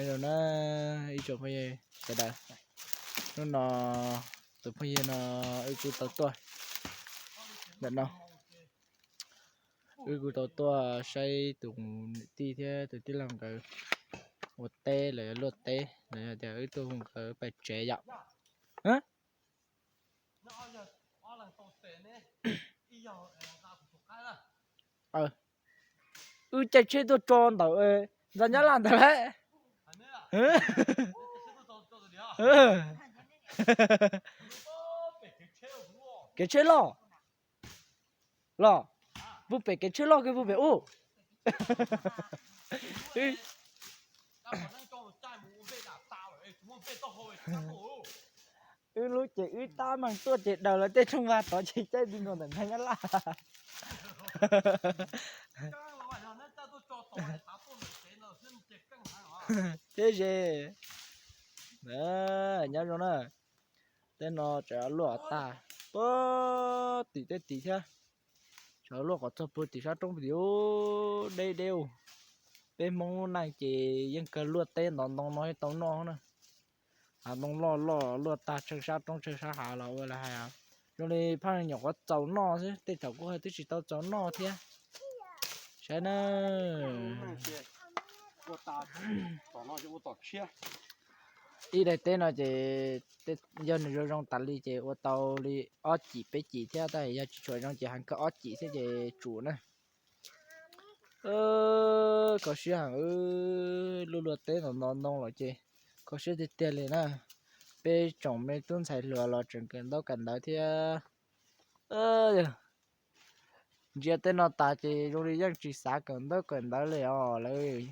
Nyob zoo na ib tsoom phooj ywg sawv daws, hnub no tus phooj ywg no wb kuj tau tuaj ntawm no, wb kuj tau tuaj saib tus niam tij thiab tus tij laug nkawd ua teb los yog luaj teb los yog tias wb tuaj hu nkawd pem tsev yom. Wb caij tsheb tuaj tso ntawm Ntxa Nyab Laj ntawd lauj. Kev tsheb loj los, puag pem kev tsheb loj kiag puag pem ub. Wb lub ces wb tab meeg tuaj ces daws lawv tej rooj vag tod ces caij ti nkaus ntawm Ntxa Nyab Laj. Thiab ze, nyob zoo na, tej no tseem luaj tag puag tim tej tid thiab. Tseem luaj kom txog puag tim sab roob tim ub deb deb ub. Peb Hmoob lub neej ces yeej kawg luaj teb ntov ntoo no tau noj na. Hav ntoo loj loj luaj tag tsawg sab roob tsawg sab hav los ua li hais, zoo li phaj nyuam qhuav txaus noj xwb, tej thaum kuj twb tsis tau txaus noj thiab. Saib na, ib daim teb no ces yog nws zoo zoo tas li ces ua tau li ob cim peb cim thiab, tab yog tsis tshua zoo ces heev kawg ob cim thiab ces tsum na. Kho siab heev, lub luaj teb ntov ntoo los ces kho siab tiag tiag li na. Peb tsoom me tub ntxhais hluas los tseem kawm ntaub kawm ntawv thiab. Ntsia tej no tas ces zoo li yeej tsis xav kawm ntaub kawm ntawv li os lawv.